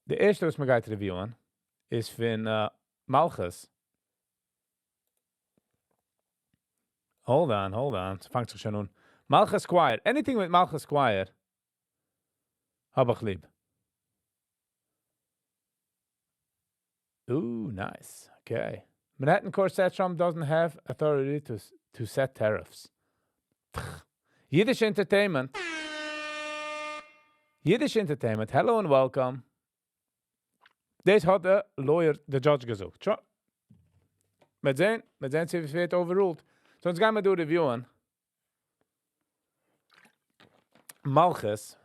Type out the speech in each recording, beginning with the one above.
די ערשטע וואס מ'גייט review ען איז פון מלכות. Hold on, hold on, ס'פאנגט זיך שוין אן. מלכות choir, anything מיט מלכות choir האב איך ליב. Ooh, nice. Okay. Manhattan court said Trump doesn't have authority to to set tariffs. אידיש entertainment. אידיש entertainment, hello and welcome. דאס האט די lawyer, די judge געזאגט. שוין. מ'וועט זען, מ'וועט זען צו עס ווערט overruled. So אונז גיימער דא review ען. מלכות.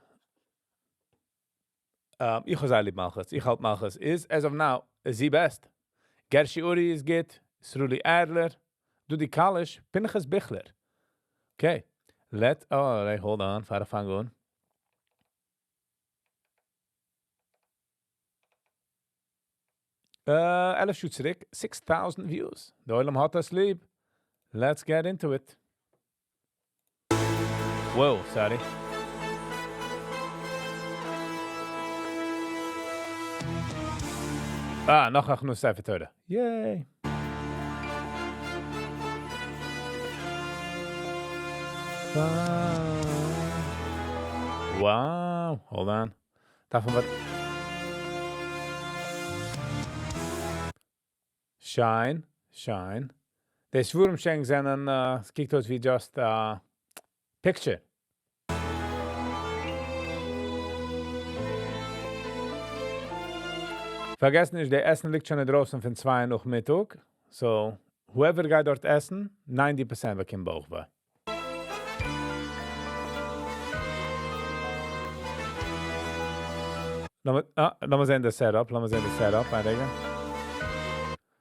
איך האב זייער ליב מלכות. איך האלט מלכות איז, as of now, the best. גערשי אורי איז גוט, סרולי אדלער, דודי קאליש, פנחס ביכלער. Okay, let, oh, hold on, פאר איך פאנג אן. 11 שעה צוריק, 6000 views. די עולם האט עס ליב. Let's get into it. Wow, sorry. אה, נאך הכנסת ספר תורה. Yay! Wow, hold on. דארף מען שיין, שיין. די ספרים שענק זענען, ס'קוקט אויס ווי just א picture. פארגעס נישט, די עסן ליגט שוין אינדרויסן פון 2 נאכמיטאג, so whoever גייט דארט עסן, 90% באקומט בויך וויי. לאמיר זען די setup, לאמיר זען די setup, איין רגע.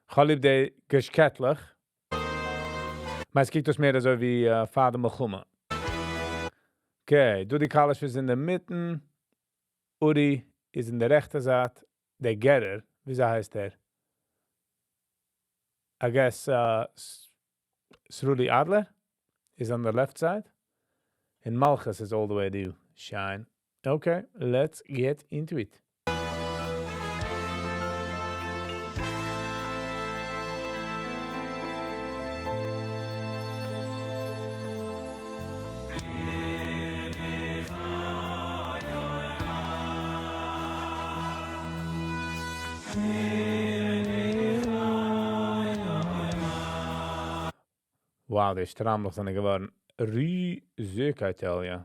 כ'האב ליב די געשקעטלעך. מיין ס'קוקט אויס מער אזוי ווי פאר די מלחמה. Okay, דודי קאליש איז אינדערמיטן, אורי איז אין די רעכטע זייט, דער גערער, וויאזוי הייסט ער? I guess סרולי אדלער איז on the left side, און מלכות איז all the way דא. שיין. Okay, let's get into it. Wow, די שטריימלעך זענען געווארן ריזיג, I tell ya.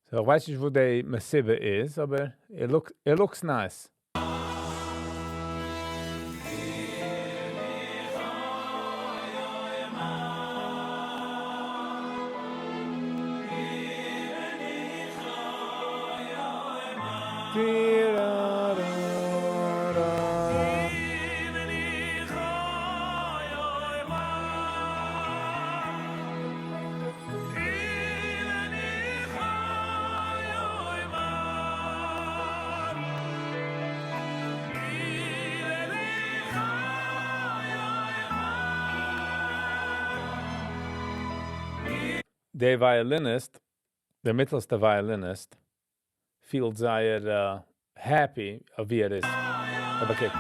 So איך ווייס נישט וואס די מסיבה איז, אבער it looks nice. דער violinist, דער מיטלסטע violinist, פילט זייער happy ווי ער איז. אבער קוק.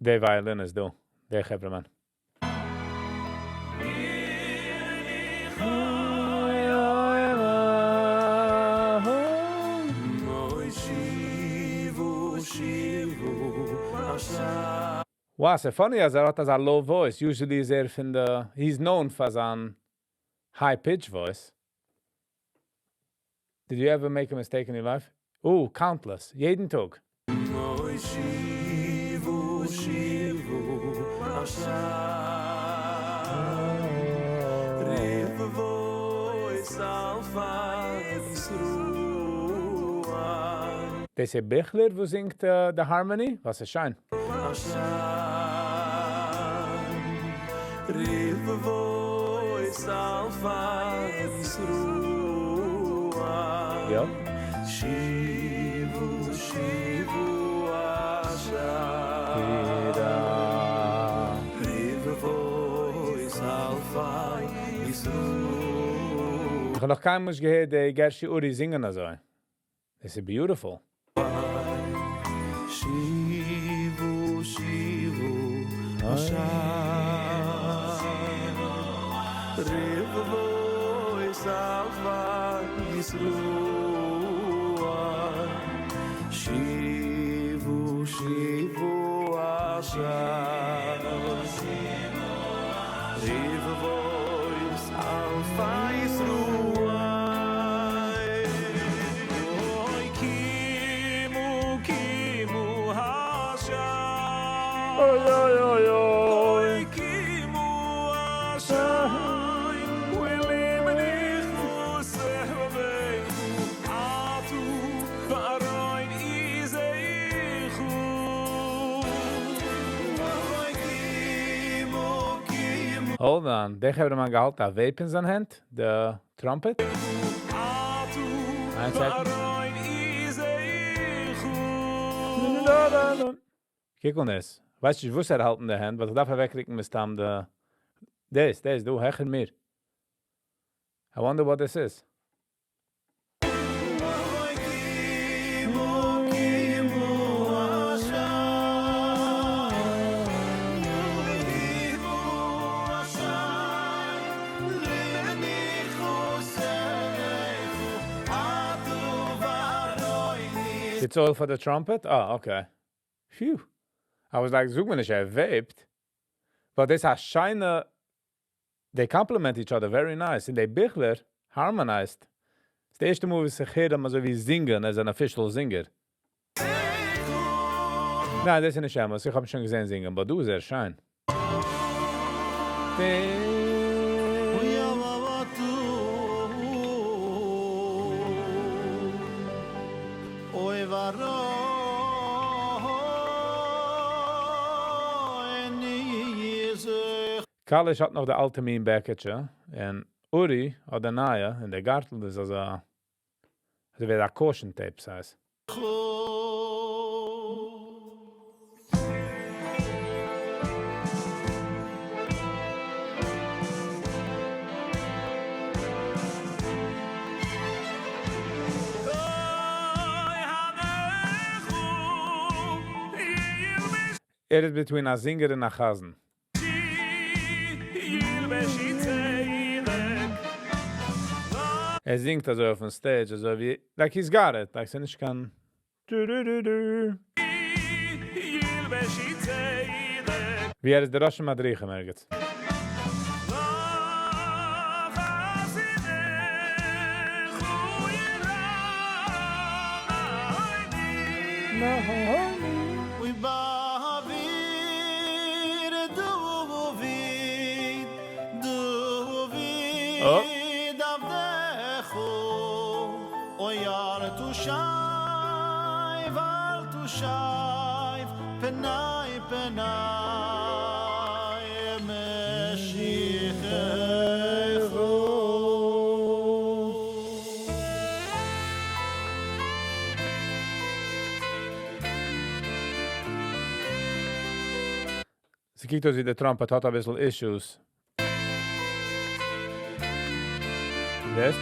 דער violinist דא, דער חברה'מאן. Wow, ס'איז funny אז ער האט אזא low voice, usually איז ער פון די, he is known פאר זיין high pitch voice. Did you ever make a mistake in your life? Oh, countless. יעדן טאג. דאס איז ביכלער וואס זינגט די harmony? וואס איז שיין. יא. איך האב נאך קיינמאל נישט געהערט די גערשי אורי זינגען אזוי. דאס איז beautiful. שיבו שיבו השם רבבות אלפי ישראל שיבו שיבו השם רבבות אלפי ישראל אוי קימו קימו השם אוי אוי אוי אוי אוי קימו השם עטו וארון איזיכו אוי קימו קימו Hold on, דער חברה-מאן געהאלטן א vape אין זיין האנט, the trumpet. עטו איין second. וארון איזיכו קוק אן דאס. ווייסט נישט, וואס ער האלט אין די האנט, אבער איך דארף אוועקרוקן מסתם די... דאס, דאס, דא, העכער מיר. I wonder what this is. אוי קימו קימו השם קימו השם למניחותיך עטו וארון It's all for the trumpet? Oh, okay. Phew. I was like, זאג מיר נישט, ער vape ט. But דאס איז א שיינע... They complement each other very nice. און די ביכלער harmonized. דאס ערשטע מאל, וואס איך הער אים אזוי ווי זינגען as an official singer. ניין, דאס איז נישט אמת. איך האב שוין געזען זינגען, אבער דא איז ער שיין. אוי עטו אוי וארון איזיכו Kalish האט נאך די אלטע מין בעקיטשע און Uri האט די נייע און דער גארטל איז אזא אזוי ווי א caution tape size. אוי הנכו ער איז between א singer און א חזן. ילבשי צדק ער זינגט אזוי אויפן stage, אזוי ווי, like he's got it, like ס'איז נישט קיין du du du du. ילבשי צדק ווי ער איז דער ראש מדריכים ערגעץ. וחסידך ירעני אוי באוויר דוד דוד Oh. עבדך אוי אל תשיב אל תשיב פני פני משיחך ס'קוקט אויס ווי דער trumpet האט א ביסל issues. זעסט?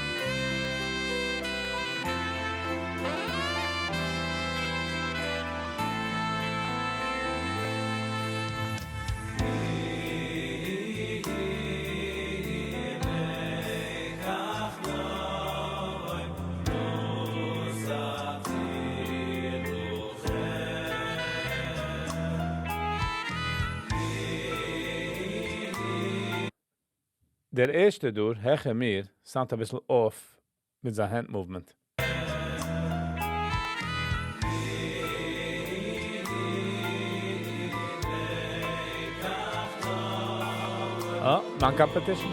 דער ערשטער דא, העכער מיר, sound א ביסל off מיט זיין hand movement. Oh, מיין competition.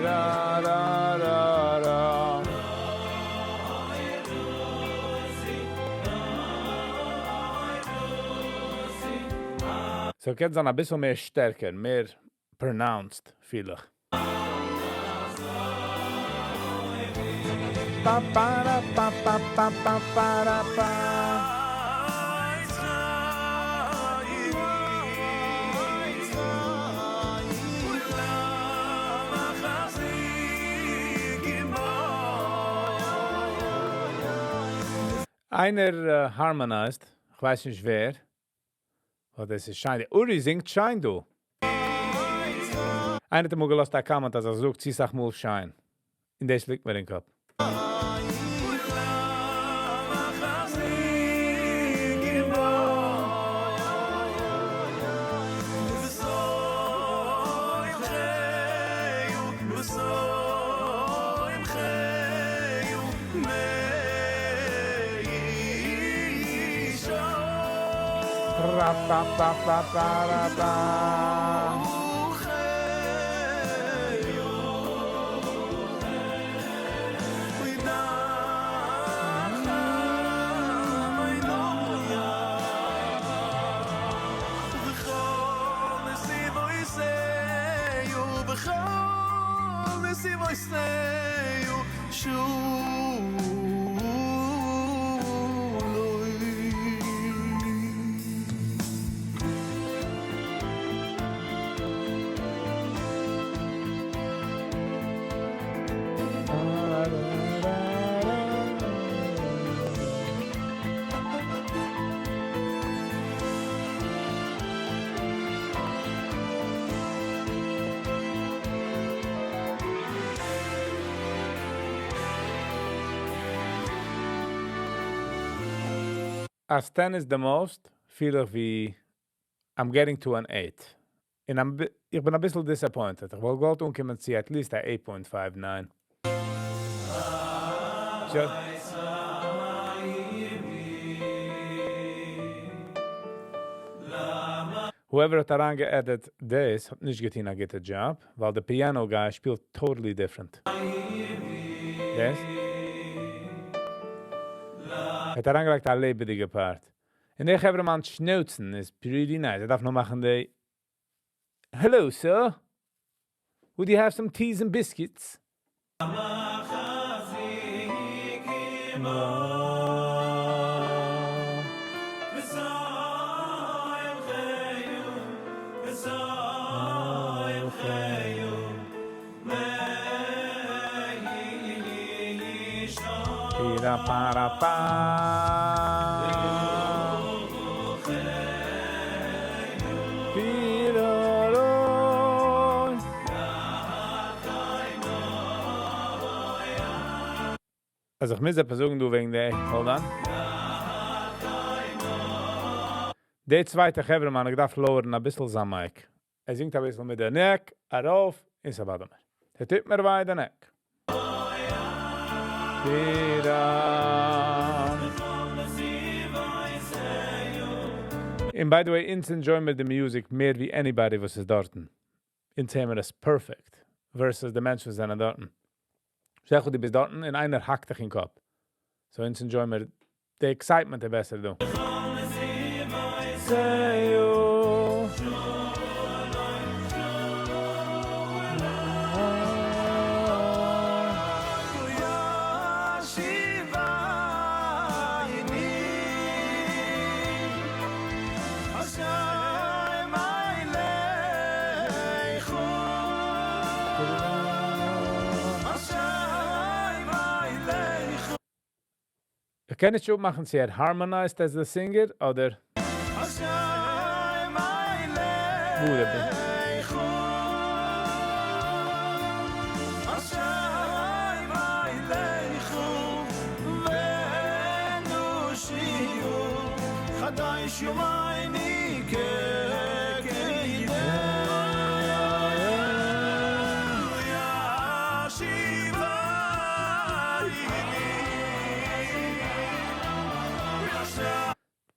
Ra, ra, ra, ra. So קען זיין א ביסל מער שטערקער, מער pronounced, פיל איך. פא פא רא פא פא פא פא פא רא פא. איינער harmonized, איך ווייס נישט ווער. Oh, דאס איז שיין. אורי זינגט שיין דא. איינער האט אמאל געלאזט א comment, אז ער זאגט צו אסאך מאל שיין. און דאס ליגט מיר אין קאפ. Ra pa pa pa pa ra pa. As 10 is the most, פיל איך ווי I'm getting to an 8. און איך בין א ביסל disappointed. איך וואלט געוואלט אנקומען צו at least a 8.59. Just Whoever האט אריינגע-edit דאס, האט נישט געטון א גוטע job, ווייל the piano guy שפילט totally different. דאס? האט אריינגעלייגט א לעבעדיגע part. און דער חברה-מאן שנויצן איז pretty nice. ער דארף נאר מאכן די "Hello, sir. Would you have some teas and biscuits?" Pa ra pa. Pi-ra-ro. אלזא איך מוז עפעס זאגן דא וועגן די, hold on. דער צווייטע חברה-מאן, איך דארף lower ן א ביסל זיין mic. ער זינגט א ביסל מיט די neck, ארויף, און ס'באדערט מיר. ער טוט מיר וויי די neck. Pi-ra. And by the way, אונז enjoy מיר די music מער ווי anybody וואס איז דארטן. אונז הערן מיר עס perfect versus די מענטשן וואס זענען דארטן. זאג, דו ביסט דארטן און איינער האקט דיך אין קאפ. So אונז enjoy מיר די excitement בעסער דא. Say you. איך קען נישט אפמאכן צו ער harmonized as the singer אדער וואו דער בין.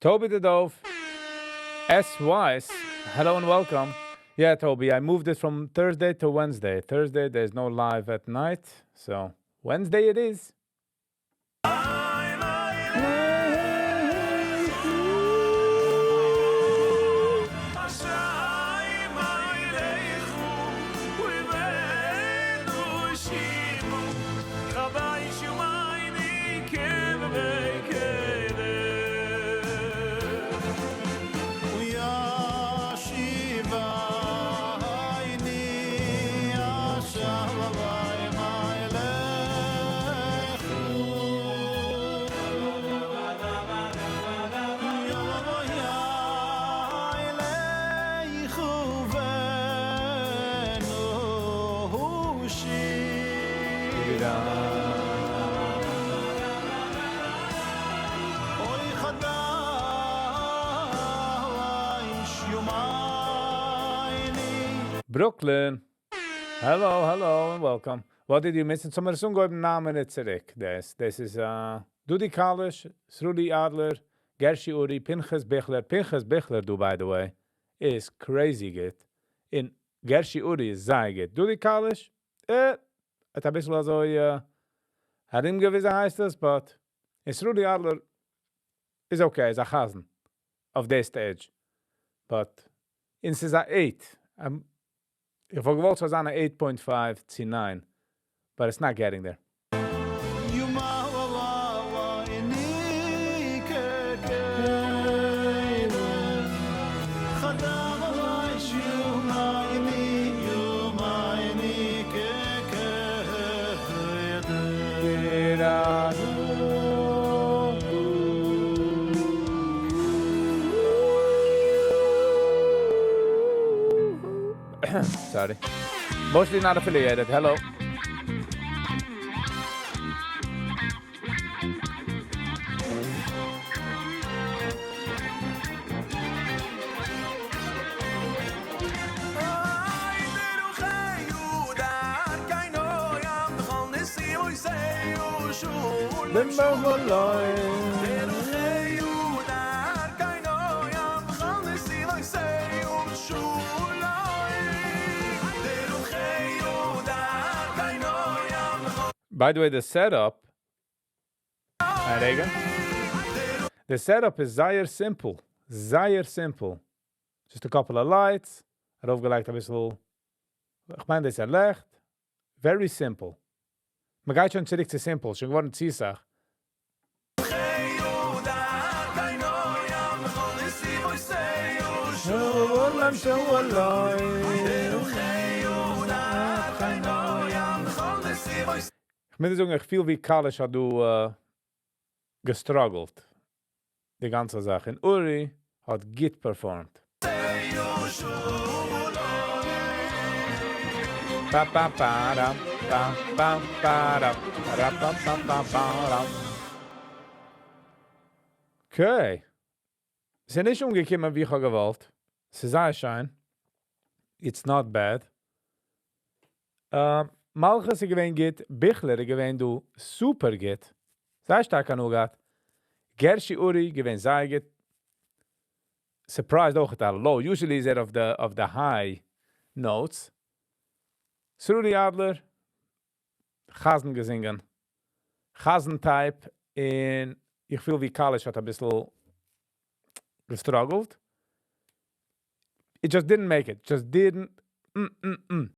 Toby the Dove, S. Wise, hello and welcome. Yeah, Toby, I moved it from Thursday to Wednesday. Thursday, there's no live at night, so Wednesday it is. Brooklyn. Hello, hello, and welcome. What did you miss? אונז האמיר עס אנגעהויבן 9 מינוט צוריק. דאס איז Dudi Kalish, Sruli Adler, Gershi Uri, Pinchas Bichler. Pinchas Bichler, דא, by the way, is crazy גוט. און Gershi Uri איז זייער גוט. Dudi Kalish, האט א ביסל אזוי, ארומגעוויזן הייסט עס, but און Sruli Adler איז okay, איז א חזן אויף די stage. But און ס'איז א 8. איך וואלט געוואלט ס'זאל זיין א 8.5 צו 9, but it's not getting there. יומא וואלא איני חדם יומא איני יומא איני Sorry. Mostly not affiliated. Hello. By the way, the setup, רגע. The setup is זייער simple. זייער simple. Just a couple of lights. ארויפגעלייגט א ביסל. איך מיין, דאס איז ליכט. Very simple. מען גייט שוין צוריק צו simple. שוין געווארן צו סאך. איך מוז זאגן, איך פיל ווי Kalish האט דא גע struggled. די גאנצע זאך. און Uri האט גוט performed. Pa pa pa ra pa pa pa ra ra pa pa pa pa ra. Okay. ס'איז נישט אנגעקומען, ווי איך האב געוואלט. ס'איז זייער שיין. It's not bad. מלכות איז געווען גוט, Bichler איז געווען דא super גוט. זייער שטארק הנאה געהאט. Gershi Uri געווען זייער גוט. Surprised אויך at low. Usually is ער אויף the high notes. Sruli Adler, חזן געזינגען. חזן type און איך פיל ווי Kalish האט א ביסל גע struggled. It just didn't make it. Just didn't.